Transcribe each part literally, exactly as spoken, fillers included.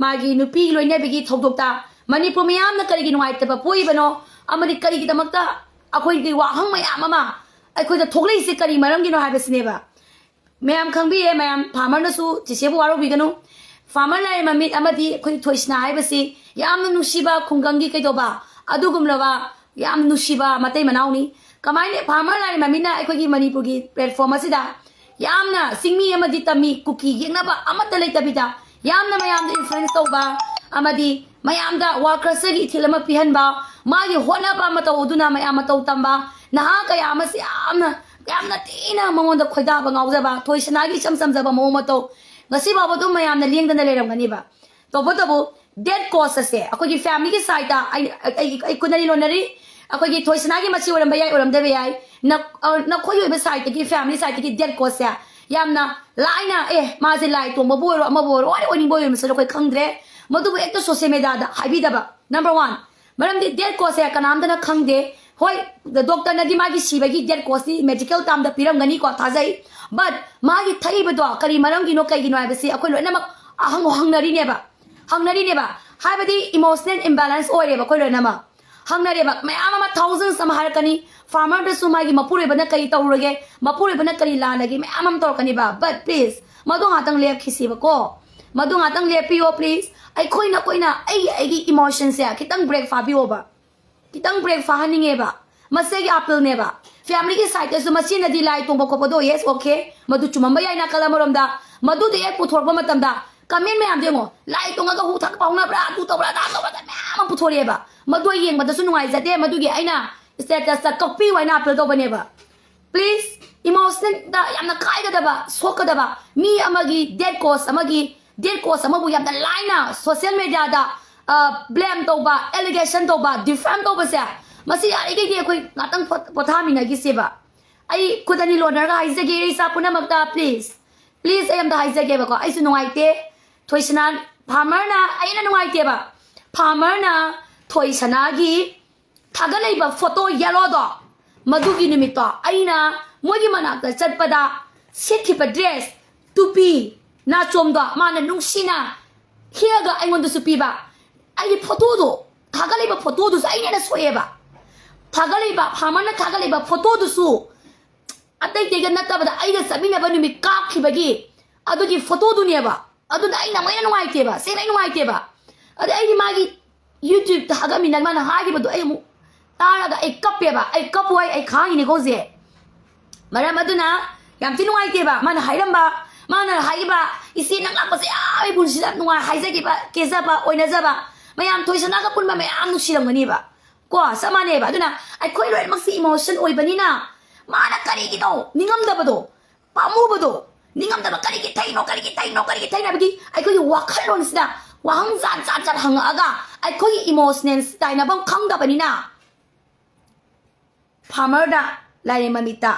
ꯃꯥꯒꯤ ꯅꯨꯄꯤ ꯂꯣꯏꯅꯕꯤꯒꯤ ꯊꯧꯗꯣꯛꯇ ꯃꯅꯤꯄꯨꯔ ꯃꯤꯌꯥꯝꯅ ꯀꯔꯤꯒꯤ ꯅꯨꯡꯉꯥꯏꯇꯕ ꯄꯣꯛꯏꯕꯅꯣ ꯑꯃꯗꯤ ꯀꯔꯤꯒꯤꯗꯃꯛꯇ ꯑꯩꯈꯣꯏꯒꯤ ꯋꯥꯍꯪ ꯃꯌꯥꯝ ꯑꯃ ꯑꯩꯈꯣꯏꯗ ꯊꯣꯛꯂꯛꯏꯁꯦ ꯀꯔꯤ ꯃꯔꯝꯒꯤꯅꯣ ꯍꯥꯏꯕꯁꯤꯅꯦꯕ꯫ ꯃꯌꯥꯝ ꯈꯪꯕꯤꯔꯦ, ꯃꯌꯥꯝ ꯐꯥꯔꯃꯔꯅꯁꯨ ꯆꯦꯆꯦꯕꯨ ꯋꯥꯔꯧꯕꯤꯒꯅꯨ꯫ ꯐꯥꯔꯃꯔ ꯂꯥꯏꯔꯦꯝꯕ ꯃꯤꯠ ꯑꯃꯗꯤ ꯑꯩꯈꯣꯏ ꯊꯣꯏꯁꯅꯥ ꯍꯥꯏꯕꯁꯤ ꯌꯥꯝꯅ ꯅꯨꯡꯁꯤꯕ ꯈꯨꯡꯒꯪꯒꯤ ꯀꯩꯗꯧꯕ ꯑꯗꯨꯒꯨꯝꯂꯕ ꯌꯥꯝ ꯅꯨꯡꯁꯤꯕ ꯃꯇꯩ ꯃꯅꯥꯎꯅꯤ꯫ ꯀꯃꯥꯏꯅ ꯐꯥꯔꯃꯔ ꯂꯥꯏꯔꯦꯝꯕ ꯃꯤꯠꯅ ꯑꯩꯈꯣꯏꯒꯤ ꯃꯅꯤꯄꯨꯔꯒꯤ ꯄ꯭ꯂꯦꯠꯐꯣꯔꯝ ꯑꯁꯤꯗ ꯌꯥꯝꯅ ꯆꯤꯡꯃꯤ ꯑꯃꯗꯤ ꯇꯝꯃꯤ ꯀꯨꯀꯤ ꯌꯦꯛꯅꯕ ꯑꯃꯠꯇ ꯂꯩꯇꯕꯤꯗ ꯌꯥꯝꯅ ꯃꯌꯥꯝꯗ ꯏꯟꯐ꯭ꯂꯨꯌꯦꯟꯁ ꯇꯧꯕ ꯑꯃꯗꯤ ꯃꯌꯥꯝꯗ ꯋꯥꯔꯀꯔꯁꯇꯒꯤ ꯏꯊꯤꯜ ꯑꯃ ꯄꯤꯍꯟꯕ, ꯃꯥꯒꯤ ꯍꯣꯠꯅꯕ ꯃꯇꯧ ꯑꯗꯨꯅ ꯃꯌꯥꯝ ꯃꯇꯧ ꯇꯝꯕ, ꯅꯍꯥ ꯀꯌꯥ ꯑꯃꯁꯤ ꯌꯥꯝꯅ ꯌꯥꯝꯅ ꯊꯤꯅ ꯃꯉꯣꯟꯗ ꯈꯣꯏꯗꯥꯕ ꯉꯥꯎꯖꯕ, ꯊꯣꯏꯁꯅꯥꯒꯤ ꯏꯆꯝ ꯆꯝꯖꯕ ꯃꯑꯣꯡ ꯃꯇꯧ ꯉꯁꯤ ꯐꯥꯎꯕ ꯑꯗꯨꯝ ꯃꯌꯥꯝꯅ ꯂꯦꯡꯗꯅ ꯂꯩꯔꯝꯒꯅꯤꯕ꯫ ꯇꯧꯕꯇꯕꯨ ꯗꯦꯠ ꯀꯣꯁ ꯑꯁꯦ ꯑꯩꯈꯣꯏꯒꯤ ꯐꯦꯃꯤꯂꯤꯒꯤ ꯁꯥꯏꯗꯇ ꯑꯩ ꯑꯩ ꯑꯩ ꯀꯨꯟꯅꯅꯤ ꯂꯣꯟꯅꯔꯤ꯫ ꯑꯩꯈꯣꯏꯒꯤ ꯊꯣꯏꯁꯅꯥꯒꯤ ꯃꯆꯤ ꯑꯣꯏꯔꯝꯕ ꯌꯥꯏ, ꯑꯣꯏꯔꯝꯗꯕ ꯌꯥꯏ꯫ ꯅ-, ꯑ, ꯅꯈꯣꯏꯒꯤ ꯑꯣꯏꯕ ꯁꯥꯏꯗꯇꯒꯤ, ꯐꯦꯃꯤꯂꯤ ꯁꯥꯏꯗꯇꯒꯤ ꯗꯦꯠ ꯀꯣꯁꯁꯦ ꯌꯥꯝꯅ ꯂꯥꯏꯅ, ꯑꯦ, ꯃꯥꯁꯦ ꯂꯥꯏ ꯇꯣꯡꯕꯕꯨ ꯑꯣꯏꯔꯣ, ꯑꯃꯕꯨ ꯑꯣꯏꯔꯣ, ꯑꯣꯏꯅ ꯑꯣꯏꯅꯤꯡꯕ ꯑꯣꯏꯔꯝꯕꯁꯨ ꯑꯩꯈꯣꯏ ꯈꯪꯗ꯭ꯔꯦ꯫ ꯃꯗꯨꯕꯨ ꯍꯦꯛꯇ ꯁꯣꯁꯤꯌꯦꯜ ꯃꯦꯗꯤꯌꯥꯗ ꯍꯥꯏꯕꯤꯗꯕ꯫ Number one. ꯃꯔꯝꯗꯤ ꯗꯦꯠ ꯀꯣꯁꯁꯦ ꯀꯅꯥꯝꯇꯅ ꯈꯪꯗꯦ꯫ ꯍꯣꯏ, ꯗꯣꯛꯇꯔꯅꯗꯤ ꯃꯥꯒꯤ ꯁꯤꯕꯒꯤ ꯗꯦꯠ ꯀꯣꯁꯇꯤ ꯃꯦꯗꯤꯀꯦꯜ ꯇꯥꯝꯗ ꯄꯤꯔꯝꯒꯅꯤꯀꯣ, ꯊꯥꯖꯩ꯫ ꯕꯠ ꯃꯥꯒꯤ ꯊꯛꯏꯕꯗꯣ ꯀꯔꯤ ꯃꯔꯝꯒꯤꯅꯣ, ꯀꯩꯒꯤꯅꯣ ꯍꯥꯏꯕꯁꯤ ꯑꯩꯈꯣꯏ ꯂꯣꯏꯅꯃꯛ ꯑꯍꯪ-, ꯍꯪꯅꯔꯤꯅꯦꯕ꯫ ꯍꯪꯅꯔꯤꯅꯦꯕ꯫ ꯍꯥꯏꯕꯗꯤ ꯏꯃꯣꯁꯅꯦꯜ ꯏꯝꯕꯦꯂꯦꯟꯁ ꯑꯣꯏꯔꯦꯕ ꯑꯩꯈꯣꯏ ꯂꯣꯏꯅꯃꯛ꯫ ꯍꯪꯅꯔꯦꯕ꯫ ꯃꯌꯥꯝ ꯑꯃ, ꯊꯥꯎꯖꯟꯁ ꯑꯃ ꯍꯥꯏꯔꯛꯀꯅꯤ꯫ ꯐꯥꯔꯃꯔꯗꯁꯨ ꯃꯥꯒꯤ ꯃꯄꯨꯔꯣꯏꯕꯅ ꯀꯔꯤ ꯇꯧꯔꯨꯔꯒꯦ, ꯃꯄꯨꯔꯣꯏꯕꯅ ꯀꯔꯤ ꯂꯥꯟꯅꯒꯦ, ꯃꯌꯥꯝ ꯑꯃ ꯇꯧꯔꯛꯀꯅꯤꯕ꯫ But please, ꯃꯗꯨ ꯉꯥꯛꯇꯪ ꯂꯦꯞꯈꯤꯁꯤꯕꯀꯣ꯫ ꯃꯗꯨ ꯉꯥꯛꯇꯪ ꯂꯦꯞꯄꯤꯌꯣ, please꯫ ꯑꯩꯈꯣꯏꯅ, ꯑꯩꯈꯣꯏꯅ ꯑꯩꯒꯤ, ꯑꯩꯒꯤ ꯏꯃꯣꯁꯟꯁꯦ ꯈꯤꯇꯪ ꯕ꯭ꯔꯦꯛ ꯐꯥꯕꯤꯌꯣꯕ꯫ ꯈꯤꯇꯪ ꯕ꯭ꯔꯦꯛ ꯐꯥꯍꯟꯅꯤꯡꯉꯦꯕ꯫ ꯃꯁꯤꯒꯤ ꯑꯄꯤꯜꯅꯦꯕ꯫ ꯐꯦꯃꯤꯂꯤꯒꯤ ꯁꯥꯏꯗꯇꯁꯨ ꯃꯁꯤꯅꯗꯤ ꯂꯥꯏ ꯇꯣꯡꯕ ꯈꯣꯠꯄꯗꯣ, yes, okay, ꯃꯗꯨ ꯆꯨꯝꯃꯝꯕ ꯌꯥꯏ ꯅꯥꯀꯜ ꯑꯃꯔꯣꯝꯗ꯫ ꯃꯗꯨꯗꯣ ꯍꯦꯛ ꯄꯨꯊꯣꯔꯛꯄ ꯃꯇꯝꯗ ꯀꯃꯦꯟ ꯃꯌꯥꯝꯗꯣ ꯌꯦꯡꯉꯣ, ꯂꯥꯏ ꯇꯣꯡꯉꯒ ꯍꯨ ꯊꯛ ꯄꯥꯎꯅꯕ꯭ꯔꯥ, ꯑꯗꯨ ꯇꯧꯕ꯭ꯔꯥ, ꯑꯗꯥ ꯇꯧꯕ꯭ꯔꯥ, ꯃꯌꯥꯝ ꯑꯃ ꯄꯨꯊꯣꯔꯛꯑꯦꯕ꯫ ꯃꯗꯨ ꯑꯩ ꯌꯦꯡꯕꯗꯁꯨ ꯅꯨꯡꯉꯥꯏꯖꯗꯦ, ꯃꯗꯨꯒꯤ ꯑꯩꯅ ꯁ꯭ꯇꯦꯇꯁꯇ ꯀꯛꯄꯤꯌꯨ ꯍꯥꯏꯅ ꯑꯄꯤꯜ ꯇꯧꯕꯅꯦꯕ꯫ ꯄ꯭ꯂꯤꯖ, ꯏꯃꯣꯁꯅꯦꯜꯗ ꯌꯥꯝꯅ ꯀꯥꯏꯒꯗꯕ, ꯁꯣꯛꯀꯗꯕ, ꯃꯤ ꯑꯃꯒꯤ ꯗꯦꯠ ꯀꯣꯁ ꯑꯃꯒꯤ, ꯗꯦꯠ ꯀꯣꯁ ꯑꯃꯕꯨ ꯌꯥꯝꯅ ꯂꯥꯏꯅ ꯁꯣꯁꯤꯌꯦꯜ ꯃꯦꯗꯤꯌꯥꯗ ꯕ꯭ꯂꯦꯝ ꯇꯧꯕ, ꯑꯦꯂꯤꯒꯦꯁꯟ ꯇꯧꯕ, ꯗꯤꯐꯦꯝ ꯇꯧꯕꯁꯦ, ꯃꯁꯤ ꯌꯥꯔꯤꯈꯩꯗꯤ ꯑꯩꯈꯣꯏ ꯉꯥꯛꯇꯪ ꯄꯣ-, ꯄꯣꯊꯥꯃꯤꯟꯅꯈꯤꯁꯦꯕ꯫ ꯑꯩ ꯈꯨꯠ ꯑꯅꯤ ꯂꯣꯟꯅꯔꯒ ꯍꯥꯏꯖꯒꯦ, ꯏꯆꯥ ꯄꯨꯝꯅꯃꯛꯇ, ꯄ꯭ꯂꯤꯖ, ꯄ꯭ꯂꯤꯖ, ꯑꯩ ꯑꯝꯇ ꯍꯥꯏꯖꯒꯦꯕꯀꯣ, ꯑꯩꯁꯨ ꯅꯨꯡꯉꯥꯏꯇꯦ꯫ ꯊꯣꯏꯁꯅꯥ, ꯐꯥꯔꯃꯔꯅ, ꯑꯩꯅ ꯅꯨꯡꯉꯥꯏꯇꯦꯕ, ꯐꯥꯔꯃꯔꯅ ꯊꯣꯏꯁꯅꯥꯒꯤ ꯊꯥꯒꯠꯂꯛꯏꯕ ꯐꯣꯇꯣ ꯌꯦꯂꯣꯗꯣ, ꯃꯗꯨꯒꯤ ꯅꯨꯃꯤꯠꯇꯣ ꯑꯩꯅ ꯃꯣꯏꯒꯤ ꯃꯅꯥꯛꯇ ꯆꯠꯄꯗ ꯁꯦꯠꯈꯤꯕ ꯗ꯭ꯔꯦꯁ, ꯇꯨꯄꯤ, ꯅꯥꯆꯣꯝꯗꯣ ꯃꯥꯅ ꯅꯨꯡꯁꯤꯅ ꯍꯦꯛꯑꯒ ꯑꯩꯉꯣꯟꯗꯁꯨ ꯄꯤꯕ꯫ ꯑꯩꯒꯤ ꯐꯣꯇꯣꯗꯣ, ꯊꯥꯒꯠꯂꯤꯕ ꯐꯣꯇꯣꯗꯨꯁꯨ ꯑꯩꯅ ꯍꯦꯟꯅ ꯁꯣꯛꯑꯦꯕ꯫ ꯊꯥꯒꯠꯂꯤꯕ, ꯐꯥꯔꯃꯔꯅ ꯊꯥꯒꯠꯂꯤꯕ ꯐꯣꯇꯣꯗꯨꯁꯨ ꯑꯇꯩ ꯑꯇꯩꯒ ꯅꯠꯇꯕꯗ ꯑꯩꯒ ꯆꯠꯃꯤꯟꯅꯕ ꯅꯨꯃꯤꯠ ꯀꯥꯞꯈꯤꯕꯒꯤ ꯑꯗꯨꯒꯤ ꯐꯣꯇꯣꯗꯨꯅꯦꯕ꯫ ꯑꯗꯨꯅ ꯑꯩꯅ ꯑꯃꯨꯛ ꯍꯦꯟꯅ ꯅꯨꯡꯉꯥꯏꯇꯦꯕ, ꯁꯦꯡꯅ ꯑꯩ ꯅꯨꯡꯉꯥꯏꯇꯦꯕ꯫ ꯑꯗꯩ ꯑꯩꯗꯤ ꯃꯥꯒꯤ YouTube-ꯇ ꯊꯥꯒꯠꯃꯤꯟꯅ ꯃꯥꯅ ꯍꯥꯏꯈꯤꯕꯗꯣ ꯑꯩ ꯑꯃꯨꯛ ꯇꯥꯔꯒ ꯑꯩ ꯀꯞꯄꯦꯕ꯫ ꯑꯩ ꯀꯞꯄꯨ ꯍꯥꯏ, ꯑꯩ ꯈꯥꯡꯉꯤꯅꯤꯀꯣ ꯍꯧꯖꯤꯛ꯫ ꯃꯔꯝ ꯑꯗꯨꯅ ꯌꯥꯝ ꯊꯤ ꯅꯨꯡꯉꯥꯏꯇꯦꯕ꯫ ꯃꯥꯅ ꯍꯥꯏꯔꯝꯕ, ꯃꯥꯅ ꯍꯥꯏꯈꯤꯕ, "ꯏꯆꯦ ꯅꯪ ꯂꯥꯛꯄꯁꯦ ꯌꯥꯝ ꯑꯩ ꯄꯨꯟꯁꯤꯗ ꯅꯨꯡꯉꯥꯏ ꯍꯥꯏꯖꯈꯤꯕ, ꯀꯦꯖꯕ, ꯑꯣꯏꯅꯖꯕ ꯃꯌꯥꯝ ꯊꯣꯏꯁꯅꯥꯒ ꯄꯨꯟꯕ ꯃꯌꯥꯝ ꯅꯨꯡꯁꯤꯔꯝꯒꯅꯤꯕ"꯫ ꯀꯣ, ꯆꯞ ꯃꯥꯟꯅꯩꯕ꯫ ꯑꯗꯨꯅ ꯑꯩꯈꯣꯏ ꯂꯣꯏꯅꯃꯛꯁꯤ emotion ꯑꯣꯏꯕꯅꯤꯅ ꯃꯥꯅ ꯀꯔꯤꯒꯤꯅꯣ ꯅꯤꯡꯉꯝꯗꯕꯗꯣ, ꯄꯥꯝꯃꯨꯕꯗꯣ, ꯅꯤꯡꯉꯝꯗꯕ ꯀꯔꯤꯒꯤ ꯊꯩꯅꯣ, ꯀꯔꯤꯒꯤ ꯊꯩꯅꯣ, ꯀꯔꯤꯒꯤ ꯊꯩꯅꯣ ꯍꯥꯏꯕꯒꯤ ꯑꯩꯈꯣꯏꯒꯤ ꯋꯥꯈꯜꯂꯣꯟꯁꯤꯗ ꯋꯥꯍꯪ ꯖꯥꯠ ꯖꯥꯠ ꯖꯥꯠ ꯍꯪꯉꯛꯑꯒ ꯑꯩꯈꯣꯏꯒꯤ emotions ꯇꯥꯏꯅꯐꯝ ꯈꯪꯗꯕꯅꯤꯅ ꯐꯥꯔꯃꯔꯗ, ꯂꯥꯏꯔꯦꯝꯕ ꯃꯤꯠꯇ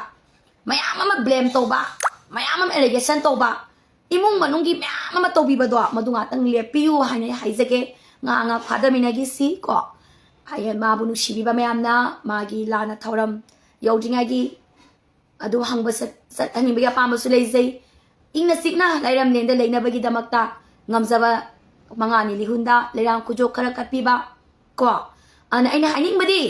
ꯃꯌꯥꯝ ꯑꯃ blame ꯇꯧꯕ, ꯃꯌꯥꯝ ꯑꯃ allegation ꯇꯧꯕ, ꯏꯃꯨꯡ ꯃꯅꯨꯡꯒꯤ ꯃꯌꯥꯝ ꯑꯃ ꯇꯧꯕꯤꯕꯗꯣ ꯃꯗꯨ ꯉꯥꯛꯇꯪ ꯂꯦꯞꯄꯤꯌꯨ ꯍꯥꯏꯅ ꯑꯩ ꯍꯥꯏꯖꯒꯦ꯫ ꯉꯥ ꯉꯥ ꯐꯥꯗꯃꯤꯟꯅꯈꯤꯁꯤ ꯀꯣ꯫ ꯑꯩ ꯃꯥꯕꯨ ꯅꯨꯡꯁꯤꯕꯤꯕ ꯃꯌꯥꯝꯅ ꯃꯥꯒꯤ ꯂꯥꯟꯅ ꯊꯧꯔꯝ ꯌꯧꯗ꯭ꯔꯤꯉꯩꯒꯤ ꯑꯗꯨ ꯍꯪꯕ ꯆꯠ-, ꯆꯠꯍꯟꯅꯤꯡꯕꯒꯤ ꯑꯄꯥꯝꯕꯁꯨ ꯂꯩꯖꯩ꯫ ꯏꯪꯅ ꯆꯤꯛꯅ ꯂꯥꯏꯔꯝꯂꯦꯟꯗ ꯂꯩꯅꯕꯒꯤꯗꯃꯛꯇ ꯉꯝꯖꯕ ꯃꯉꯥꯅꯤ ꯂꯤꯍꯨꯟꯗ ꯂꯩꯔꯥꯡ ꯈꯨꯖꯣꯛ ꯈꯔ ꯀꯠꯄꯤꯕ ꯀꯣ꯫ ꯑꯗꯨꯅ ꯑꯩꯅ ꯍꯥꯏꯅꯤꯡꯕꯗꯤ,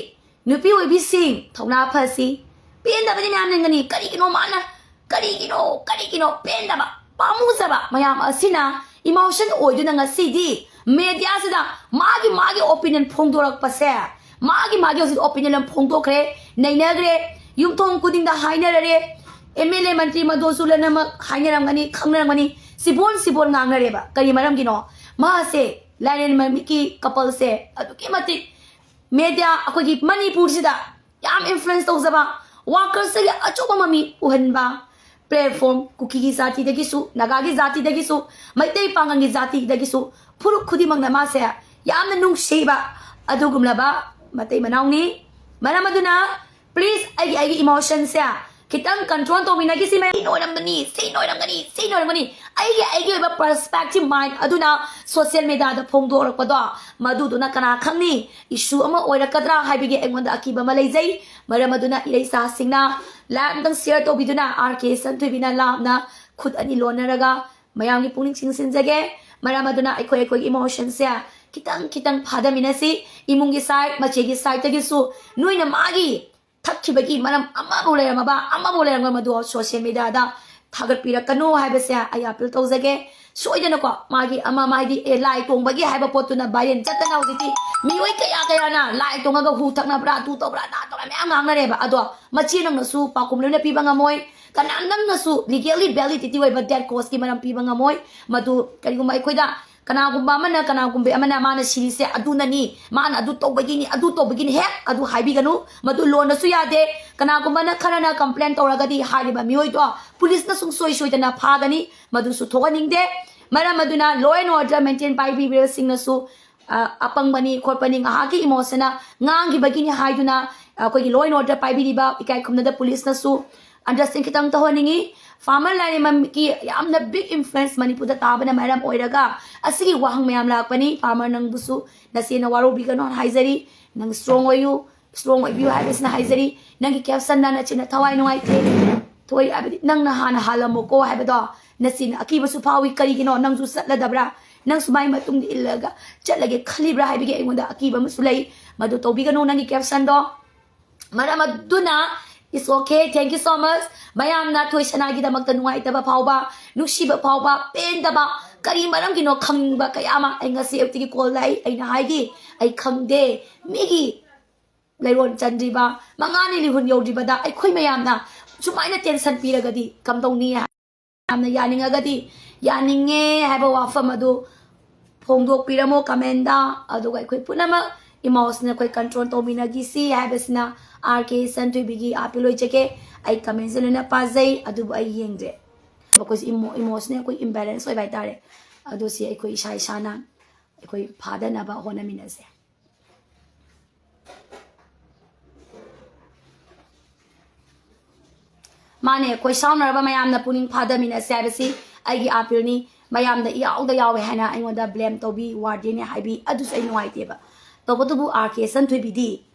ꯅꯨꯄꯤ ꯑꯣꯏꯕꯤꯁꯤꯡ ꯊꯧꯅꯥ ꯐꯁꯤ꯫ ꯄꯦꯟꯗꯕꯗꯤ ꯃꯌꯥꯝ ꯂꯩꯔꯝꯒꯅꯤ, ꯀꯔꯤꯒꯤꯅꯣ ꯃꯥꯅ, ꯀꯔꯤꯒꯤꯅꯣ, ꯀꯔꯤꯒꯤꯅꯣ ꯄꯦꯟꯗꯕ, ꯄꯥꯝꯃꯨꯖꯕ ꯃꯌꯥꯝ ꯑꯁꯤꯅ emotion ꯑꯣꯏꯗꯨꯅ ꯉꯁꯤꯗꯤ mediaꯁꯤꯗ ꯃꯥꯒꯤ ꯃꯥꯒꯤ opinion ꯐꯣꯡꯗꯣꯔꯛꯄꯁꯦ, ꯃꯥꯒꯤ ꯃꯥꯒꯤ ꯍꯧꯖꯤꯛ opinion ꯑꯃ ꯐꯣꯡꯗꯣꯛꯈ꯭ꯔꯦ, ꯅꯩꯅꯈ꯭ꯔꯦ, ꯌꯨꯝꯊꯣꯡ ꯈꯨꯗꯤꯡꯗ ꯍꯥꯏꯅꯔꯔꯦ, MLA ꯃꯟꯇ꯭ꯔꯤ ꯃꯗꯨꯁꯨ ꯂꯣꯏꯅꯃꯛ ꯍꯥꯏꯅꯔꯝꯒꯅꯤ, ꯈꯪꯅꯔꯝꯒꯅꯤ, ꯁꯤꯕꯣꯟ ꯁꯤꯕꯣꯟ ꯉꯥꯡꯅꯔꯦꯕ꯫ ꯀꯔꯤ ꯃꯔꯝꯒꯤꯅꯣ? ꯃꯥꯁꯦ ꯂꯥꯏꯔꯦꯟ ꯃꯃꯤꯠꯀꯤ coupleꯁꯦ ꯑꯗꯨꯛꯀꯤ ꯃꯇꯤꯛ media, ꯑꯩꯈꯣꯏꯒꯤ ꯃꯅꯤꯄꯨꯔꯁꯤꯗ ꯌꯥꯝ influence ꯇꯧꯖꯕ, workersꯇꯒꯤ ꯑꯆꯧꯕ ꯃꯃꯤ ꯄꯨꯍꯟꯕ, platform ꯀꯨꯀꯤꯒꯤ ꯖꯥꯇꯤꯗꯒꯤꯁꯨ, ꯅꯥꯒꯥꯒꯤ ꯖꯥꯇꯤꯗꯒꯤꯁꯨ, ꯃꯩꯇꯩ ꯄꯥꯉꯜꯒꯤ ꯖꯥꯇꯤꯗꯒꯤꯁꯨ ꯐꯨꯔꯨꯞ ꯈꯨꯗꯤꯡꯃꯛꯅ ꯃꯥꯁꯦ ꯌꯥꯝꯅ ꯅꯨꯡꯁꯤꯕ ꯑꯗꯨꯒꯨꯝꯂꯕ ꯃꯇꯩ ꯃꯅꯥꯎꯅꯤ꯫ ꯃꯔꯝ ꯑꯗꯨꯅ please ꯑꯩꯒꯤ, ꯑꯩꯒꯤ emotionꯁꯦ ꯈꯤꯇꯪ control ꯇꯧꯃꯤꯟꯅꯈꯤꯁꯤ꯫ ꯃꯌꯥꯝ ꯁꯤꯅ ꯑꯣꯏꯔꯝꯒꯅꯤ, ꯁꯤꯅ ꯑꯣꯏꯔꯝꯒꯅꯤ, ꯁꯤꯅ ꯑꯣꯏꯔꯝꯒꯅꯤ꯫ ꯑꯩꯒꯤ, ꯑꯩꯒꯤ ꯑꯣꯏꯕ perspective mind ꯑꯗꯨꯅ social mediaꯗ ꯐꯣꯡꯗꯣꯔꯛꯄꯗꯣ ꯃꯗꯨꯗꯨꯅ ꯀꯅꯥ ꯈꯪꯅꯤ issue ꯑꯃ ꯑꯣꯏꯔꯛꯀꯗ꯭ꯔꯥ ꯍꯥꯏꯕꯒꯤ ꯑꯩꯉꯣꯟꯗ ꯑꯀꯤꯕ ꯑꯃ ꯂꯩꯖꯩ꯫ ꯃꯔꯝ ꯑꯗꯨꯅ ꯏꯔꯩꯆꯥꯁꯤꯡꯅ live ꯑꯝꯇꯪ share ꯇꯧꯕꯤꯗꯨꯅ RK ꯁꯟꯊꯣꯏꯕꯤꯅ ꯂꯥꯞꯅ ꯈꯨꯠ ꯑꯅꯤ ꯂꯣꯟꯅꯔꯒ ꯃꯌꯥꯝꯒꯤ ꯄꯨꯛꯅꯤꯡ ꯆꯤꯡꯁꯤꯟꯖꯒꯦ꯫ ꯃꯔꯝ ꯑꯗꯨꯅ ꯑꯩꯈꯣꯏ ꯑꯩꯈꯣꯏꯒꯤ emotionꯁꯦ ꯈꯤꯇꯪ ꯈꯤꯇꯪ ꯐꯥꯗꯃꯤꯟꯅꯁꯤ꯫ ꯏꯃꯨꯡꯒꯤ side, ꯃꯆꯦꯒꯤ sideꯇꯒꯤꯁꯨ ꯅꯣꯏꯅ ꯃꯥꯒꯤ ꯊꯛꯈꯤꯕꯒꯤ ꯃꯔꯝ ꯑꯃꯕꯨ ꯂꯩꯔꯝꯃꯕ, ꯑꯃꯕꯨ ꯂꯩꯔꯝꯃꯕ ꯃꯗꯨ social mediaꯗ ꯊꯥꯒꯠꯄꯤꯔꯛꯀꯅꯨ ꯍꯥꯏꯕꯁꯦ ꯑꯩ appeal ꯇꯧꯖꯒꯦ꯫ ꯁꯣꯏꯗꯅꯀꯣ ꯃꯥꯒꯤ ꯑꯃ ꯑꯃ ꯍꯥꯏꯗꯤ, ꯑꯦ, ꯂꯥꯏ ꯇꯣꯡꯕꯒꯤ ꯍꯥꯏꯕ ꯄꯣꯠꯇꯨꯅ viral ꯆꯠꯇꯅ ꯍꯧꯖꯤꯛꯇꯤ ꯃꯤꯑꯣꯏ ꯀꯌꯥ ꯀꯌꯥꯅ ꯂꯥꯏ ꯇꯣꯡꯉꯒ ꯍꯨ ꯊꯛꯅꯕ꯭ꯔꯥ, ꯑꯗꯨ ꯇꯧꯕ꯭ꯔꯥ, ꯑꯗꯥ ꯇꯧꯕ꯭ꯔꯥ ꯃꯌꯥꯝ ꯉꯥꯡꯅꯔꯦꯕ꯫ ꯑꯗꯣ ꯃꯆꯦ ꯅꯪꯅꯁꯨ ꯄꯥꯎꯈꯨꯝ ꯂꯣꯏꯅ ꯄꯤꯕ ꯉꯝꯃꯣꯏ, ꯀꯅꯥ ꯅꯪꯅꯁꯨ legally validity ꯑꯣꯏꯕ death causeꯀꯤ ꯃꯔꯝ ꯄꯤꯕ ꯉꯝꯃꯣꯏ꯫ ꯃꯗꯨ ꯀꯔꯤꯒꯨꯝꯕ ꯑꯩꯈꯣꯏꯗ ꯀꯅꯥꯒꯨꯝꯕ ꯑꯃꯅ, ꯀꯅꯥꯒꯨꯝꯕ ꯑꯃꯅ ꯃꯥꯅ ꯁꯤꯔꯤꯁꯦ ꯑꯗꯨꯅꯅꯤ, ꯃꯥꯅ ꯑꯗꯨ ꯇꯧꯕꯒꯤꯅꯤ, ꯑꯗꯨ ꯇꯧꯕꯒꯤꯅꯤ, ꯍꯦꯛ ꯑꯗꯨ ꯍꯥꯏꯕꯤꯒꯅꯨ꯫ ꯃꯗꯨ ꯂꯣꯟꯅꯁꯨ ꯌꯥꯗꯦ꯫ ꯀꯅꯥꯒꯨꯝꯕꯅ ꯈꯔꯅ complain ꯇꯧꯔꯒꯗꯤ ꯍꯥꯏꯔꯤꯕ ꯃꯤꯑꯣꯏꯗꯣ policeꯅ ꯁꯨꯡꯁꯣꯏ ꯁꯣꯏꯗꯅ ꯐꯥꯒꯅꯤ꯫ ꯃꯗꯨꯁꯨ ꯊꯣꯛꯍꯟꯅꯤꯡꯗꯦ꯫ ꯃꯔꯝ ꯑꯗꯨꯅ law and order maintain ꯄꯥꯏꯕꯤꯕꯁꯤꯡꯅꯁꯨ, ꯑ, ꯑꯄꯪꯕꯅꯤ ꯈꯣꯠꯄꯅꯤ, ꯉꯥꯏꯍꯥꯛꯀꯤ emotionꯅ ꯉꯥꯡꯈꯤꯕꯒꯤꯅꯤ ꯍꯥꯏꯗꯨꯅ ꯑꯩꯈꯣꯏꯒꯤ law and order ꯄꯥꯏꯕꯤꯔꯤꯕ ꯏꯀꯥꯏ ꯈꯨꯝꯅꯗ policeꯅꯁꯨ understand ꯈꯤꯇꯪ ꯇꯧꯍꯟꯅꯤꯡꯉꯤ꯫ Farmer ꯂꯥꯏꯔꯦꯝꯕꯝꯒꯤ ꯌꯥꯝꯅ big influence ꯃꯅꯤꯄꯨꯔꯗ ꯇꯥꯕꯅ ꯃꯔꯝ ꯑꯣꯏꯔꯒ ꯑꯁꯤꯒꯤ ꯋꯥꯍꯪ ꯃꯌꯥꯝ ꯂꯥꯛꯄꯅꯤ꯫ Farmer ꯅꯪꯕꯨꯁꯨ ꯅꯆꯦꯅ ꯋꯥꯔꯧꯕꯤꯒꯅꯣ ꯍꯥꯏꯖꯔꯤ꯫ ꯅꯪ strong ꯑꯣꯏꯌꯨ, strong ꯑꯣꯏꯕꯤꯌꯨ ꯍꯥꯏꯕꯁꯤꯅ ꯍꯥꯏꯖꯔꯤ꯫ ꯅꯪꯒꯤ captionꯗ ꯅꯆꯦꯅ ꯊꯋꯥꯏ ꯅꯨꯡꯉꯥꯏꯇꯦ, ꯊꯣꯏ ꯍꯥꯏꯕꯗꯤ ꯅꯪꯅ ꯍꯥꯟꯅ ꯍꯥꯜꯂꯝꯃꯣꯀꯣ ꯍꯥꯏꯕꯗꯣ ꯅꯆꯦꯅ ꯑꯀꯤꯕꯁꯨ ꯐꯥꯎꯏ꯫ ꯀꯔꯤꯒꯤꯅꯣ? ꯅꯪꯁꯨ ꯆꯠꯂꯗꯕ꯭ꯔꯥ? ꯅꯪꯁꯨ ꯃꯥꯏ ꯃꯇꯨꯡꯗ ꯏꯜꯂꯒ ꯆꯠꯂꯒꯦ ꯈꯜꯂꯤꯕ꯭ꯔꯥ ꯍꯥꯏꯕꯒꯤ ꯑꯩꯉꯣꯟꯗ ꯑꯀꯤꯕ ꯑꯃꯁꯨ ꯂꯩ꯫ ꯃꯗꯨ ꯇꯧꯕꯤꯒꯅꯨ ꯅꯪꯒꯤ captionꯗꯣ꯫ ꯃꯔꯝ ꯑꯗꯨꯅ it's okay, thank you so much꯫ ꯃꯌꯥꯝꯅ ꯊꯣꯏꯁꯅꯥꯒꯤꯗꯃꯛꯇ ꯅꯨꯡꯉꯥꯏꯇꯕ ꯐꯥꯎꯕ, ꯅꯨꯡꯁꯤꯕ ꯐꯥꯎꯕ, ꯄꯦꯟꯗꯕ ꯀꯔꯤ ꯃꯔꯝꯒꯤꯅꯣ ꯈꯪꯅꯤꯡꯕ ꯀꯌꯥ ꯑꯃ ꯑꯩ ꯉꯁꯤ ꯑꯌꯨꯛꯇꯒꯤ call ꯂꯥꯛꯏ꯫ ꯑꯩꯅ ꯍꯥꯏꯈꯤ, ꯑꯩ ꯈꯪꯗꯦ꯫ ꯃꯤꯒꯤ ꯂꯩꯔꯣꯟ ꯆꯟꯗ꯭ꯔꯤꯕ, ꯃꯉꯥꯅꯤ ꯂꯤꯍꯨꯟ ꯌꯧꯗ꯭ꯔꯤꯕꯗ ꯑꯩꯈꯣꯏ ꯃꯌꯥꯝꯅ ꯁꯨꯃꯥꯏꯅ tension ꯄꯤꯔꯒꯗꯤ ꯀꯝꯗꯧꯅꯤ? ꯌꯥꯝꯅ ꯌꯥꯅꯤꯡꯉꯒꯗꯤ, ꯌꯥꯅꯤꯡꯉꯦ ꯍꯥꯏꯕ ꯋꯥꯐꯝ ꯑꯗꯨ ꯐꯣꯡꯗꯣꯛꯄꯤꯔꯝꯃꯣ commentꯗ꯫ ꯑꯗꯨꯒ ꯑꯩꯈꯣꯏ ꯄꯨꯝꯅꯃꯛ emotionꯅ ꯑꯩꯈꯣꯏ control ꯇꯧꯃꯤꯟꯅꯈꯤꯁꯤ ꯍꯥꯏꯕꯁꯤꯅ ꯑꯥꯔ ꯀꯦ ꯁꯟꯊꯣꯏꯕꯤꯒꯤ appeal ꯑꯣꯏꯖꯒꯦ꯫ ꯑꯩ commentꯁꯦ ꯂꯣꯏꯅ ꯄꯥꯖꯩ, ꯑꯗꯨꯕꯨ ꯑꯩ ꯌꯦꯡꯗ꯭ꯔꯦ꯫ ꯑꯩꯈꯣꯏꯁꯦ ꯏꯃꯣ-, emotionꯅ ꯑꯩꯈꯣꯏ imbalance ꯑꯣꯏꯕ ꯍꯥꯏꯇꯥꯔꯦ꯫ ꯑꯗꯨ ꯁꯤ ꯑꯩꯈꯣꯏ ꯏꯁꯥ ꯏꯁꯥꯅ ꯑꯩꯈꯣꯏ ꯐꯥꯗꯅꯕ ꯍꯣꯠꯅꯃꯤꯟꯅꯁꯦ꯫ ꯃꯥꯅꯦ, ꯑꯩꯈꯣꯏ ꯁꯥꯎꯅꯔꯕ ꯃꯌꯥꯝꯅ ꯄꯨꯛꯅꯤꯡ ꯐꯥꯗꯃꯤꯟꯅꯁꯦ ꯍꯥꯏꯕꯁꯤ ꯑꯩꯒꯤ appealꯅꯤ꯫ ꯃꯌꯥꯝꯗ ꯏꯌꯥꯎꯗ ꯌꯥꯎꯋꯦ ꯍꯥꯏꯅ ꯑꯩꯉꯣꯟꯗ blame ꯇꯧꯕꯤ, wardenꯅꯦ ꯍꯥꯏꯕꯤ, ꯑꯗꯨꯁꯨ ꯑꯩ ꯅꯨꯡꯉꯥꯏꯇꯦꯕ꯫ ꯇꯧꯕꯇꯕꯨ ꯑꯥꯔ ꯀꯦ ꯁꯟꯊꯣꯏꯕꯤꯗꯤ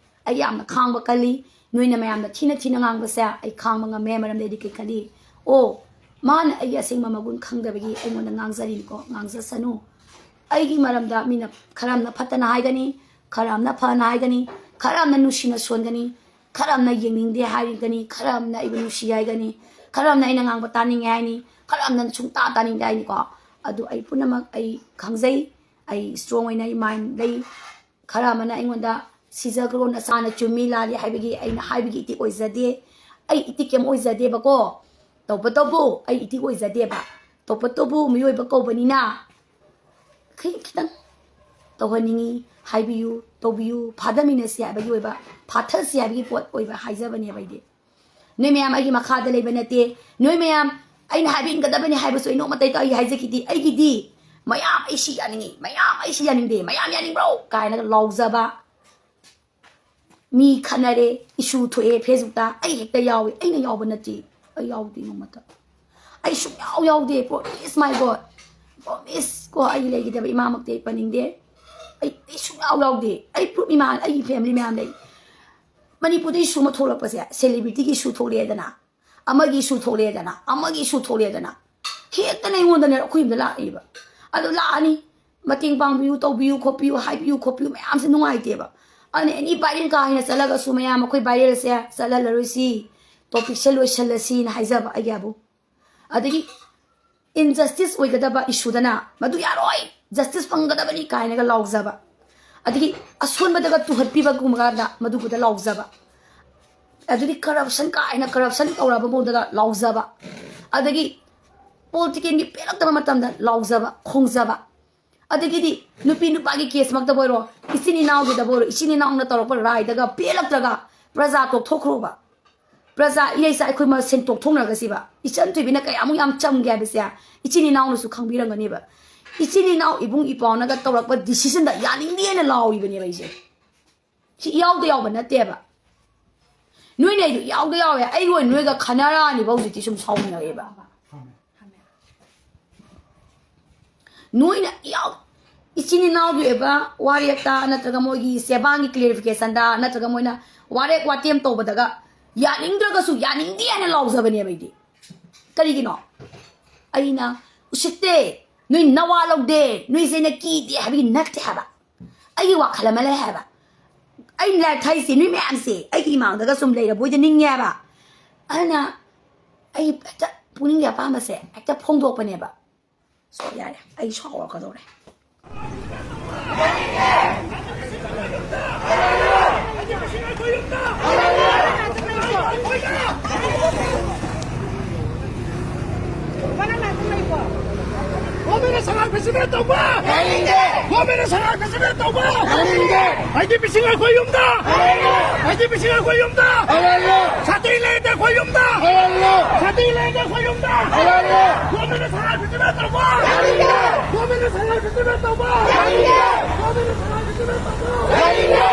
ꯑꯩ ꯌꯥꯝꯅ ꯈꯥꯡꯕ ꯀꯜꯂꯤ꯫ ꯅꯣꯏꯅ ꯃꯌꯥꯝꯅ ꯊꯤꯅ ꯊꯤꯅ ꯉꯥꯡꯕꯁꯦ ꯑꯩ ꯈꯥꯡꯕ ꯉꯝꯃꯦ, ꯃꯔꯝꯗꯤ ꯑꯩꯗꯤ ꯀꯩ ꯈꯜꯂꯤ? ꯑꯣ, ꯃꯥꯅ ꯑꯩꯒꯤ ꯑꯁꯦꯡꯕ ꯃꯒꯨꯟ ꯈꯪꯗꯕꯒꯤ ꯑꯩꯉꯣꯟꯗ ꯉꯥꯡꯖꯔꯤꯅꯤꯀꯣ꯫ ꯉꯥꯡꯖꯁꯅꯨ꯫ ꯑꯩꯒꯤ ꯃꯔꯝꯗ ꯃꯤꯅ ꯈꯔ ꯑꯃꯅ ꯐꯠꯇꯅ ꯍꯥꯏꯒꯅꯤ, ꯈꯔ ꯑꯃꯅ ꯐꯅ ꯍꯥꯏꯒꯅꯤ, ꯈꯔ ꯑꯃꯅ ꯅꯨꯡꯁꯤꯅ ꯁꯣꯟꯒꯅꯤ, ꯈꯔ ꯑꯃꯅ ꯌꯦꯡꯅꯤꯡꯗꯦ ꯍꯥꯏꯒꯅꯤ, ꯈꯔ ꯑꯃꯅ ꯑꯩꯕꯨ ꯅꯨꯡꯁꯤ ꯍꯥꯏꯒꯅꯤ, ꯈꯔ ꯑꯃꯅ ꯑꯩꯅ ꯉꯥꯡꯕ ꯇꯥꯅꯤꯡꯉꯦ ꯍꯥꯏꯅꯤ, ꯈꯔ ꯑꯃꯅ ꯁꯨꯡꯇꯥ ꯇꯥꯅꯤꯡꯗꯦ ꯍꯥꯏꯅꯤꯀꯣ꯫ ꯑꯗꯨ ꯑꯩ ꯄꯨꯝꯅꯃꯛ ꯑꯩ ꯈꯪꯖꯩ꯫ ꯑꯩ ꯏꯁꯇ꯭ꯔꯣꯡ ꯑꯣꯏꯅ ꯑꯩ ꯃꯥꯏꯟ ꯂꯩ꯫ ꯈꯔ ꯑꯃꯅ ꯑꯩꯉꯣꯟꯗ ꯁꯤꯖꯈ꯭ꯔꯣ, ꯅꯆꯥꯅ ꯆꯨꯝꯃꯤ ꯂꯥꯜꯂꯤ ꯍꯥꯏꯕꯒꯤ ꯑꯩꯅ ꯍꯥꯏꯕꯒꯤ ꯏꯇꯤꯛ ꯑꯣꯏꯖꯗꯦ꯫ ꯑꯩ ꯏꯇꯤꯛ ꯀꯩꯝ ꯑꯣꯏꯖꯗꯦꯕꯀꯣ꯫ ꯇꯧꯕꯇꯕꯨ ꯑꯩ ꯏꯇꯤꯛ ꯑꯣꯏꯖꯗꯦꯕ꯫ ꯇꯧꯕꯇꯕꯨ ꯃꯤꯑꯣꯏꯕ ꯀꯧꯕꯅꯤꯅ ꯈꯤ-, ꯈꯤꯇꯪ ꯇꯧꯍꯟꯅꯤꯡꯉꯤ, ꯍꯥꯏꯕꯤꯌꯨ, ꯇꯧꯕꯤꯌꯨ, ꯐꯥꯊꯃꯤꯟꯅꯁꯤ ꯍꯥꯏꯕꯒꯤ ꯑꯣꯏꯕ, ꯐꯥꯊꯁꯤ ꯍꯥꯏꯕꯒꯤ ꯄꯣꯠ ꯑꯣꯏꯕ ꯍꯥꯏꯖꯕꯅꯦꯕ ꯑꯩꯗꯤ꯫ ꯅꯣꯏ ꯃꯌꯥꯝ ꯑꯩꯒꯤ ꯃꯈꯥꯗ ꯂꯩꯕ ꯅꯠꯇꯦ꯫ ꯅꯣꯏ ꯃꯌꯥꯝ ꯑꯩꯅ ꯍꯥꯏꯕ ꯏꯟꯒꯗꯕꯅꯤ ꯍꯥꯏꯕꯁꯨ ꯑꯩ ꯅꯣꯡꯃꯇ ꯑꯩ ꯍꯥꯏꯖꯈꯤꯗꯦ꯫ ꯑꯩꯒꯤꯗꯤ ꯃꯌꯥꯝ ꯑꯩ ꯁꯤ ꯌꯥꯅꯤꯡꯉꯤ, ꯃꯌꯥꯝ ꯑꯩ ꯁꯤ ꯌꯥꯅꯤꯡꯗꯦ, ꯃꯌꯥꯝ ꯌꯥꯅꯤꯡꯕ꯭ꯔꯣ ꯀꯥꯏꯅꯒ ꯂꯥꯎꯖꯕ꯫ ꯃꯤ ꯈꯠꯅꯔꯦ, ꯏꯁꯨ ꯊꯣꯛꯑꯦ ꯐꯦꯁꯕꯨꯛꯇ, ꯑꯩ ꯍꯦꯛꯇ ꯌꯥꯎꯏ꯫ ꯑꯩꯅ ꯌꯥꯎꯕ ꯅꯠꯇꯦ, ꯑꯩ ꯌꯥꯎꯗꯦ ꯅꯣꯡꯃꯇ꯫ ꯑꯩ ꯁꯨꯡꯌꯥꯎ ꯌꯥꯎꯗꯦ꯫ Promise, my God, promise ꯀꯣ, ꯑꯩ ꯂꯩꯈꯤꯗꯕ ꯏꯃꯥꯃꯛꯇꯤ ꯑꯩ ꯄꯟꯅꯤꯡꯗꯦ꯫ ꯑꯩ, ꯑꯩ ꯁꯨꯡꯌꯥꯎ ꯌꯥꯎꯗꯦ꯫ ꯑꯩ ꯄ꯭ꯔꯨꯞ ꯏꯃꯥ, ꯑꯩꯒꯤ ꯐꯦꯃꯤꯂꯤ ꯃꯌꯥꯝ ꯂꯩ꯫ ꯃꯅꯤꯄꯨꯔꯗ ꯏꯁꯨ ꯑꯃ ꯊꯣꯛꯂꯛꯄꯁꯦ, ꯁꯦꯂꯤꯕ꯭ꯔꯤꯇꯤꯒꯤ ꯏꯁꯨ ꯊꯣꯛꯂꯛꯑꯦꯗꯅ, ꯑꯃꯒꯤ ꯏꯁꯨ ꯊꯣꯛꯂꯛꯑꯦꯗꯅ, ꯑꯃꯒꯤ ꯏꯁꯨ ꯊꯣꯛꯂꯛꯑꯦꯗꯅ, ꯍꯦꯛꯇꯅ ꯑꯩꯉꯣꯟꯗꯅꯦ ꯑꯩꯈꯣꯏ ꯌꯨꯝꯗ ꯂꯥꯛꯏꯕ꯫ ꯑꯗꯨ ꯂꯥꯛꯑꯅꯤ, ꯃꯇꯦꯡ ꯄꯥꯡꯕꯤꯌꯨ, ꯇꯧꯕꯤꯌꯨ, ꯈꯣꯠꯄꯤꯌꯨ, ꯍꯥꯏꯕꯤꯌꯨ, ꯈꯣꯠꯄꯤꯌꯨ, ꯃꯌꯥꯝꯁꯦ ꯅꯨꯡꯉꯥꯏꯇꯦꯕ꯫ ꯑꯗꯨꯅ ꯑꯦꯅꯤ ꯚꯥꯏꯔꯦꯜ ꯀꯥ ꯍꯦꯟꯅ ꯆꯠꯂꯒꯁꯨ ꯃꯌꯥꯝ ꯑꯩꯈꯣꯏ ꯚꯥꯏꯔꯦꯜꯁꯦ ꯆꯠꯍꯜꯂꯔꯣꯏꯁꯤ, ꯇꯣꯄꯤꯛꯁꯦ ꯂꯣꯏꯁꯜꯂꯁꯤꯅ ꯍꯥꯏꯖꯕ ꯑꯩꯒꯤ ꯑꯕꯨ꯫ ꯑꯗꯒꯤ ꯏꯟꯖꯁꯇꯤꯁ ꯑꯣꯏꯒꯗꯕ ꯏꯁꯨꯗꯅ ꯃꯗꯨ ꯌꯥꯔꯣꯏ, ꯖꯁꯇꯤꯁ ꯐꯪꯒꯗꯕꯅꯤ ꯀꯥꯏꯅꯒ ꯂꯥꯎꯖꯕ, ꯑꯗꯒꯤ ꯑꯁꯣꯟꯕꯗꯒ ꯇꯨꯍꯠꯄꯤꯕꯒꯨꯝꯕ ꯀꯥꯟꯗ ꯃꯗꯨꯕꯨꯗ ꯂꯥꯎꯖꯕ, ꯑꯗꯨꯗꯤ ꯀꯔꯞꯁꯟ ꯀꯥꯏꯅ ꯀꯔꯞꯁꯟ ꯇꯧꯔꯕ ꯃꯑꯣꯡꯗꯒ ꯂꯥꯎꯖꯕ, ꯑꯗꯒꯤ ꯄꯣꯂꯤꯇꯤꯀꯦꯜꯒꯤ ꯄꯦꯜꯂꯛꯇꯕ ꯃꯇꯝꯗ ꯂꯥꯎꯖꯕ, ꯈꯣꯡꯖꯕ, ꯑꯗꯒꯤꯗꯤ ꯅꯨꯄꯤ ꯅꯨꯄꯥꯒꯤ ꯀꯦꯁꯃꯛꯇꯕꯨ ꯑꯣꯏꯔꯣ, ꯏꯆꯤꯟ ꯏꯅꯥꯎꯒꯤꯗꯕꯨ ꯑꯣꯏꯔꯣ, ꯏꯆꯤꯟ ꯏꯅꯥꯎꯅ ꯇꯧꯔꯛꯄ ꯔꯥꯏꯗꯒ ꯄꯦꯜꯂꯛꯇ꯭ꯔꯒ ꯄ꯭ꯔꯖꯥ ꯇꯣꯛꯊꯣꯛꯈ꯭ꯔꯣꯕ꯫ ꯄ꯭ꯔꯖꯥ ꯏꯔꯩꯆꯥ ꯑꯩꯈꯣꯏ ꯃꯁꯦꯟ ꯇꯣꯛꯊꯣꯛꯅꯔꯒ ꯁꯤꯕ꯫ ꯏꯆꯟ ꯊꯣꯏꯕꯤꯅ ꯀꯌꯥꯃꯨꯛ ꯌꯥꯝ ꯆꯝꯒꯦ ꯍꯥꯏꯕꯁꯦ ꯏꯆꯤꯟ ꯏꯅꯥꯎꯅꯁꯨ ꯈꯪꯕꯤꯔꯝꯒꯅꯦꯕ꯫ ꯏꯆꯤꯟ ꯏꯅꯥꯎ ꯏꯕꯨꯡ ꯏꯄ꯭ꯋꯥꯅꯒ ꯇꯧꯔꯛꯄ ꯗꯤꯁꯤꯖꯟꯗ ꯌꯥꯅꯤꯡꯗꯦꯅ ꯂꯥꯎꯔꯤꯕꯅꯦꯕ ꯑꯩꯁꯦ꯫ ꯁꯤ ꯏꯌꯥꯎꯗ ꯌꯥꯎꯕ ꯅꯠꯇꯦꯕ꯫ ꯅꯣꯏꯅ ꯑꯩꯗꯣ ꯏꯌꯥꯎꯗ ꯌꯥꯎꯋꯦ, ꯑꯩꯒ ꯑꯣꯏꯅ ꯅꯣꯏꯒ ꯈꯟꯅꯔꯛꯑꯅꯤꯕ ꯍꯧꯖꯤꯛꯇꯤ ꯁꯨꯝ ꯁꯥꯎꯅꯤꯡꯉꯛꯑꯦꯕ꯫ ꯅꯣꯏꯅ ꯏꯌꯥꯎ-, ꯏꯆꯤꯟ ꯏꯅꯥꯎꯒꯤ ꯑꯣꯏꯕ ꯋꯥꯔꯦꯞꯇ ꯅꯠꯇ꯭ꯔꯒ ꯃꯣꯏꯒꯤ ꯆꯦꯕꯥꯡꯒꯤ ꯀ꯭ꯂꯦꯔꯤꯐꯤꯀꯦꯁꯟꯗ ꯅꯠꯇ꯭ꯔꯒ ꯃꯣꯏꯅ ꯋꯥꯔꯦꯞ ꯋꯥꯇꯦꯝ ꯇꯧꯕꯗꯒ ꯌꯥꯅꯤꯡꯗ꯭ꯔꯒꯁꯨ ꯌꯥꯅꯤꯡꯗꯦ ꯍꯥꯏꯅ ꯂꯥꯎꯖꯕꯅꯦꯕ ꯑꯩꯗꯤ꯫ ꯀꯔꯤꯒꯤꯅꯣ? ꯑꯩꯅ ꯎꯁꯤꯠꯇꯦ, ꯅꯣꯏ ꯅꯋꯥ ꯂꯧꯗꯦ, ꯅꯣꯏꯁꯦ ꯑꯩꯅ ꯀꯤꯗꯦ ꯍꯥꯏꯕꯒꯤ ꯅꯠꯇꯦ ꯍꯥꯏꯕ꯫ ꯑꯩꯒꯤ ꯋꯥꯈꯜ ꯑꯃ ꯂꯩ ꯍꯥꯏꯕ꯫ ꯑꯩꯅ ꯂꯥꯏꯔꯤꯛ ꯊꯥꯏꯁꯦ, ꯅꯣꯏ ꯃꯌꯥꯝꯁꯦ ꯑꯩꯒꯤ ꯏꯃꯥꯡꯗꯒ ꯁꯨꯝ ꯂꯩꯔꯕꯣꯏꯗ ꯅꯤꯡꯉꯦ ꯍꯥꯏꯕ꯫ ꯑꯗꯨꯅ ꯑꯩ ꯍꯦꯛꯇ ꯄꯨꯛꯅꯤꯡꯒꯤ ꯑꯄꯥꯝꯕꯁꯦ ꯍꯦꯛꯇ ꯐꯣꯡꯗꯣꯛꯄꯅꯦꯕ꯫ ꯁꯣ, ꯌꯥꯔꯦ, ꯑꯩ ꯁꯥꯎꯔꯛꯀꯗꯧꯔꯦ꯫ ꯒꯣꯔꯃꯦꯟꯅ ꯁꯉꯥꯏ ꯐꯦꯁꯇꯤꯚꯦꯜ ꯇꯧꯕ! ꯌꯥꯅꯤꯡꯗꯦ! ꯒꯣꯔꯃꯦꯟꯅ ꯁꯉꯥꯏ ꯐꯦꯁꯇꯤꯚꯦꯜ ꯇꯧꯕ! ꯌꯥꯅꯤꯡꯗꯦ! ꯑꯥꯏ ꯗꯤ ꯄꯤꯁꯤꯡ ꯑꯩꯈꯣꯏ ꯌꯨꯝꯗ! ꯌꯥꯅꯤꯡꯗꯦ! ꯑꯥꯏ ꯗꯤ ꯄꯤꯁꯤꯡ ꯑꯩꯈꯣꯏ ꯌꯨꯝꯗ! ꯌꯥꯅꯤꯡꯗꯦ! ꯁꯥꯇꯤ ꯂꯩꯔꯗꯤ ꯑꯩꯈꯣꯏ ꯌꯨꯝꯗ! ꯌꯥꯅꯤꯡꯗꯦ! ꯁꯥꯇꯤ ꯂꯩꯔꯗꯤ ꯑꯩꯈꯣꯏ ꯌꯨꯝꯗ! ꯌꯥꯅꯤꯡꯗꯦ! ꯒꯣꯔꯃꯦꯟꯅ ꯁꯉꯥꯏ ꯐꯦꯁꯇꯤꯚꯦꯜ ꯇꯧꯕ! ꯌꯥꯅꯤꯡꯗꯦ! ꯒꯣꯔꯃꯦꯟꯅ ꯁꯉꯥꯏ ꯐꯦꯁꯇꯤꯚꯦꯜ ꯇꯧꯕ! ꯌꯥꯅꯤꯡꯗꯦ! ꯒꯣꯔꯃꯦꯟꯅ ꯁꯉꯥꯏ ꯐꯦꯁꯇꯤꯚꯦꯜ ꯇꯧꯕ! ꯌꯥꯅꯤꯡꯗꯦ!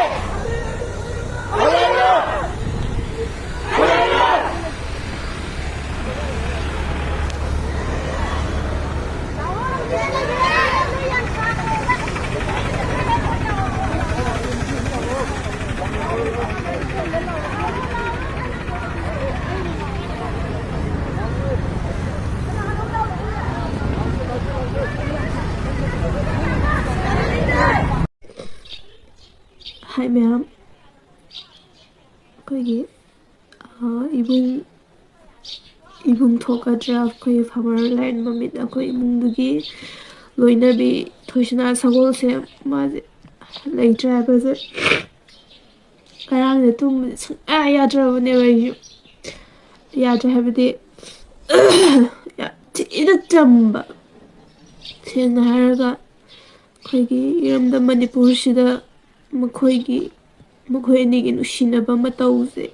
ꯍꯥꯏ ꯃꯌꯥꯝ, ꯑꯩꯈꯣꯏꯒꯤ, ꯑ, ꯏꯕꯨꯡ, ꯏꯕꯨꯡ ꯊꯣꯛꯀꯗ꯭ꯔꯥ, ꯑꯩꯈꯣꯏꯒꯤ farmer ꯂꯥꯏꯔꯦꯟ ꯃꯃꯤꯠ, ꯑꯩꯈꯣꯏ ꯏꯃꯨꯡꯗꯨꯒꯤ ꯂꯣꯏꯅꯕꯤ ꯊꯣꯏꯁꯅꯥ ꯁꯒꯣꯜꯁꯦ, ꯃꯥꯁꯦ ꯂꯩꯇ꯭ꯔꯦ ꯍꯥꯏꯕꯁꯦ ꯉꯔꯥꯡꯁꯦ ꯇꯨꯝꯕꯁꯦ ꯁꯨꯡꯌꯥ ꯌꯥꯗ꯭ꯔꯕꯅꯦꯕ ꯑꯩꯁꯨ꯫ ꯌꯥꯗ꯭ꯔꯦ ꯍꯥꯏꯕꯗꯤ ꯌꯥꯝ ꯊꯤꯅ ꯆꯝꯕ, ꯁꯦꯡꯅ ꯍꯥꯏꯔꯒ ꯑꯩꯈꯣꯏꯒꯤ ꯏꯔꯝꯗꯝ ꯃꯅꯤꯄꯨꯔꯁꯤꯗ ꯃꯈꯣꯏꯒꯤ, ꯃꯈꯣꯏ ꯑꯅꯤꯒꯤ ꯅꯨꯡꯁꯤꯅꯕ ꯃꯇꯧꯁꯦ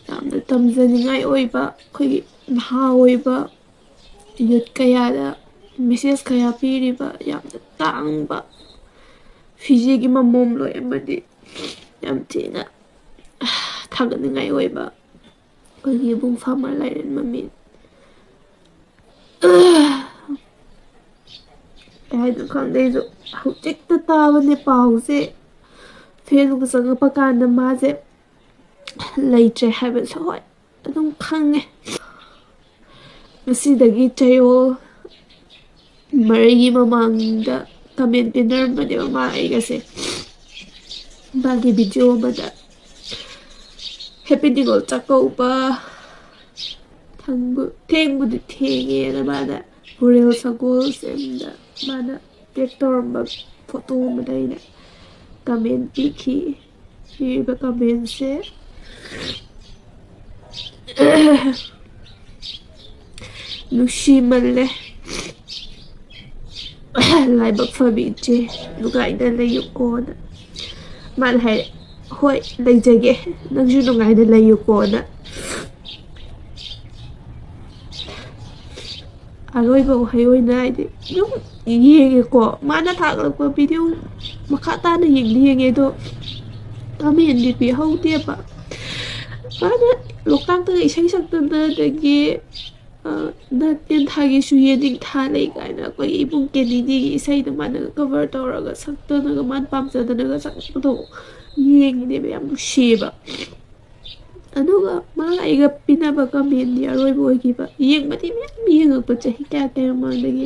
ꯌꯥꯝꯅ ꯇꯝꯖꯅꯤꯡꯉꯥꯏ ꯑꯣꯏꯕ, ꯑꯩꯈꯣꯏꯒꯤ ꯅꯍꯥ ꯑꯣꯏꯕ youth ꯀꯌꯥꯗ message ꯀꯌꯥ ꯄꯤꯔꯤꯕ ꯌꯥꯝꯅ ꯇꯥꯡꯕ ꯐꯤꯖꯦꯒꯤ ꯃꯃꯣꯝ ꯂꯣꯏ ꯑꯃꯗꯤ ꯌꯥꯝ ꯊꯤꯅ ꯊꯥꯒꯠꯅꯤꯡꯉꯥꯏ ꯑꯣꯏꯕ ꯑꯩꯈꯣꯏꯒꯤ ꯏꯕꯨꯡ farmer ꯂꯥꯏꯔꯦꯟ ꯃꯃꯤꯠ꯫ ꯀꯩ ꯍꯥꯏꯗꯣꯏꯅꯣ ꯈꯪꯗꯦ ꯑꯩꯁꯨ꯫ ꯍꯧꯖꯤꯛꯇ ꯇꯥꯕꯅꯦ ꯄꯥꯎꯁꯦ꯫ Facebook ꯆꯪꯉꯛꯄ ꯀꯥꯟꯗ ꯃꯥꯁꯦ ꯂꯩꯇ꯭ꯔꯦ ꯍꯥꯏꯕꯁꯦ, ꯍꯣꯏ, ꯑꯗꯨꯝ ꯈꯪꯉꯦ꯫ ꯉꯁꯤꯗꯒꯤ ꯆꯌꯣꯜ ꯃꯔꯤꯒꯤ ꯃꯃꯥꯡꯗ ꯀꯃꯦꯟ ꯄꯤꯅꯔꯝꯕꯅꯦꯕ ꯃꯥ ꯑꯩꯒꯁꯦ꯫ ꯃꯥꯒꯤ ꯚꯤꯗꯤꯑꯣ ꯑꯃꯗ ꯍꯦꯄꯤ ꯅꯤꯉꯣꯜ ꯆꯥꯛꯀꯧꯕ ꯊꯪꯕ-, ꯊꯦꯡꯕꯨꯗꯤ ꯊꯦꯡꯉꯦꯅ ꯃꯥꯅ ꯍꯣꯔꯦꯜ ꯁꯒꯣꯜꯁꯦ ꯑꯝꯗ ꯃꯥꯅ ꯇꯦꯛ ꯇꯧꯔꯝꯕ ꯐꯣꯇꯣ ꯑꯃꯗ ꯑꯩꯅ ꯀꯃꯦꯟ ꯄꯤꯈꯤ꯫ ꯄꯤꯔꯤꯕ ꯀꯃꯦꯟꯁꯦ ꯅꯨꯡꯁꯤꯃꯜꯂꯦ꯫ ꯂꯥꯏꯕꯛ ꯐꯕꯤ ꯏꯆꯦ, ꯅꯨꯡꯉꯥꯏꯅ ꯂꯩꯌꯨꯀꯣꯅ꯫ ꯃꯥꯅ ꯍꯥꯏꯔꯦ, "ꯍꯣꯏ, ꯂꯩꯖꯒꯦ, ꯅꯪꯁꯨ ꯅꯨꯡꯉꯥꯏꯅ ꯂꯩꯌꯨꯀꯣꯅ"꯫ ꯑꯔꯣꯏꯕ ꯋꯥꯍꯩ ꯑꯣꯏꯅ ꯍꯥꯏꯗꯤ ꯑꯗꯨꯝ ꯌꯦꯡꯉꯦꯀꯣ, ꯃꯥꯅ ꯊꯥꯒꯠꯂꯛꯄ ꯚꯤꯗꯤꯑꯣ ꯃꯈꯥ ꯇꯥꯅ ꯌꯦꯡꯗꯤ ꯌꯦꯡꯉꯦ, ꯑꯗꯣ ꯀꯃꯦꯟꯗꯤ ꯄꯤꯍꯧꯗꯦꯕ꯫ ꯃꯥꯅ ꯂꯣꯛꯇꯥꯛꯇꯒ ꯏꯁꯩ ꯁꯛꯇꯅ, ꯑꯗꯒꯤ ꯑ, ꯅ ꯇꯦꯟꯊꯥꯒꯤꯁꯨ ꯌꯦꯅꯤꯡꯊꯥ ꯂꯩ ꯀꯥꯏꯅ ꯑꯩꯈꯣꯏꯒꯤ ꯏꯕꯨꯡ ꯀꯦꯅꯤꯗꯤꯒꯤ ꯏꯁꯩꯗꯣ ꯃꯥꯅ ꯀꯚꯔ ꯇꯧꯔꯒ ꯁꯛꯇꯅꯒ ꯃꯥꯅ ꯄꯥꯝꯖꯗꯅꯒ ꯁꯛꯄꯗꯣ ꯌꯦꯡꯉꯤꯅꯦꯕ, ꯌꯥꯝ ꯅꯨꯡꯁꯤꯌꯦꯕ꯫ ꯑꯗꯨꯒ ꯃꯥ ꯑꯩꯒ ꯄꯤꯅꯕ ꯀꯃꯦꯟꯗꯤ ꯑꯔꯣꯏꯕ ꯑꯣꯏꯈꯤꯕ꯫ ꯌꯦꯡꯕꯗꯤ ꯃꯌꯥꯝ ꯌꯦꯡꯉꯛꯄ, ꯆꯍꯤ ꯀꯌꯥ ꯀꯌꯥ ꯃꯃꯥꯡꯗꯒꯤ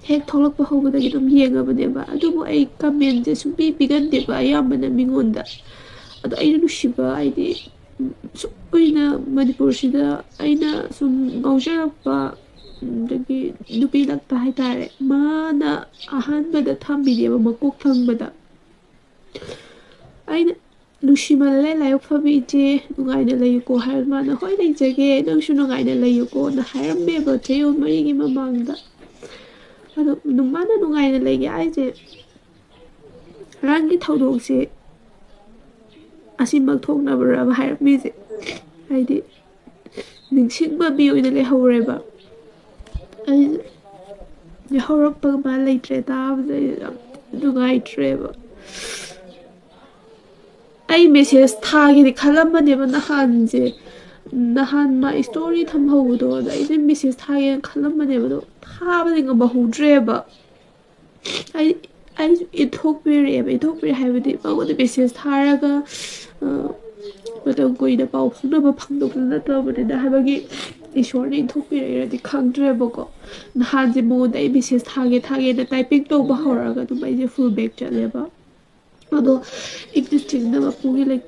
ꯍꯦꯛ ꯊꯣꯛꯂꯛꯄ ꯍꯧꯕꯗꯒꯤ ꯑꯗꯨꯝ ꯌꯦꯡꯉꯕꯅꯦꯕ꯫ ꯑꯗꯨꯕꯨ ꯑꯩ ꯀꯃꯦꯟꯁꯦ ꯁꯨꯡꯄꯤ ꯄꯤꯒꯟꯗꯦꯕ ꯑꯌꯥꯝꯕꯅ ꯃꯤꯉꯣꯟꯗ꯫ ꯑꯗꯣ ꯑꯩꯅ ꯅꯨꯡꯁꯤꯕ ꯍꯥꯏꯗꯤ ꯁꯨꯝ ꯀꯨꯏꯅ ꯃꯅꯤꯄꯨꯔꯁꯤꯗ ꯑꯩꯅ ꯁꯨꯝ ꯉꯥꯎꯖꯔꯛꯄ, ꯑꯗꯒꯤ ꯅꯨꯄꯤ ꯂꯛꯇ ꯍꯥꯏꯇꯥꯔꯦ, ꯃꯥꯅ ꯑꯍꯥꯟꯕꯗ ꯊꯝꯕꯤꯅꯦꯕ ꯃꯀꯣꯛ ꯊꯪꯕꯗ꯫ ꯑꯩꯅ "ꯅꯨꯡꯁꯤꯃꯜꯂꯦ ꯂꯥꯏꯕꯛ ꯐꯕꯤ ꯏꯆꯦ, ꯅꯨꯡꯉꯥꯏꯅ ꯂꯩꯌꯨꯀꯣ" ꯍꯥꯏꯕ꯫ ꯃꯥꯅ "ꯍꯣꯏ ꯂꯩꯖꯒꯦ, ꯅꯪꯁꯨ ꯅꯨꯡꯉꯥꯏꯅ ꯂꯩꯌꯨꯀꯣꯅ" ꯍꯥꯏꯔꯝꯃꯦꯕ ꯆꯌꯣꯜ ꯃꯔꯤꯒꯤ ꯃꯃꯥꯡꯗ꯫ ꯑꯗꯣ ꯅꯨ-, ꯃꯥꯅ ꯅꯨꯡꯉꯥꯏꯅ ꯂꯩꯒꯦ ꯍꯥꯏꯁꯦ, ꯉꯔꯥꯡꯒꯤ ꯊꯧꯗꯣꯛꯁꯦ ꯑꯁꯤꯃꯛ ꯊꯣꯛꯅꯕ꯭ꯔꯕ ꯍꯥꯏꯔꯝꯃꯤꯁꯦ? ꯍꯥꯏꯗꯤ ꯅꯤꯡꯁꯤꯡꯕ ꯃꯤ ꯑꯣꯏꯅ ꯂꯩꯍꯧꯔꯦꯕ꯫ ꯑꯩ ꯌꯥꯍꯧꯔꯛꯄꯒ ꯃꯥ ꯂꯩꯇ꯭ꯔꯦ ꯇꯥꯕꯗ ꯑꯩ ꯌꯥꯝ ꯅꯨꯡꯉꯥꯏꯇ꯭ꯔꯦꯕ꯫ ꯑꯩ ꯃꯦꯁꯦꯖ ꯊꯥꯒꯦꯗꯤ ꯈꯜꯂꯝꯕꯅꯦꯕ ꯅꯍꯥꯟꯁꯦ, ꯅꯍꯥꯟ ꯃꯥ ꯏꯁꯇꯣꯔꯤ ꯊꯝꯍꯧꯕꯗꯣ, ꯑꯗ ꯑꯩꯁꯦ ꯃꯦꯁꯦꯖ ꯊꯥꯒꯦꯅ ꯈꯜꯂꯝꯕꯅꯦꯕ, ꯑꯗꯣ ꯊꯥꯕꯗꯤ ꯉꯝꯍꯧꯗ꯭ꯔꯦꯕ꯫ ꯑꯩ, ꯑꯩꯁꯨ ꯏꯟꯊꯣꯛꯄꯤꯔꯛꯑꯦꯕ, ꯏꯟꯊꯣꯛꯄꯤꯔꯛꯑꯦ ꯍꯥꯏꯕꯗꯤ ꯃꯉꯣꯟꯗ ꯃꯦꯁꯦꯖ ꯊꯥꯔꯒ, ꯑ, ꯃꯇꯝ ꯀꯨꯏꯅ ꯄꯥꯎ ꯐꯥꯎꯅꯕ ꯐꯪꯗꯧꯁꯨ ꯅꯠꯇꯕꯅꯤꯅ ꯍꯥꯏꯕꯒꯤ ꯏꯁꯣꯔꯅ ꯏꯟꯊꯣꯛꯄꯤꯔꯛꯏꯔꯗꯤ ꯈꯪꯗ꯭ꯔꯦꯕꯀꯣ꯫ ꯅꯍꯥꯟꯁꯦ ꯃꯉꯣꯟꯗ ꯑꯩ ꯃꯦꯁꯦꯁ ꯊꯥꯒꯦ ꯊꯥꯒꯦꯅ ꯇꯥꯏꯄꯤꯡ ꯇꯧꯕ ꯍꯧꯔꯒ ꯑꯗꯨꯝ ꯑꯩꯁꯦ ꯐꯨꯜ ꯕꯦꯛ ꯆꯠꯂꯦꯕ꯫ ꯑꯗꯣ ꯏꯪꯂꯤꯁ ꯊꯦꯡꯅꯕ ꯄꯨꯒꯤ ꯂꯩ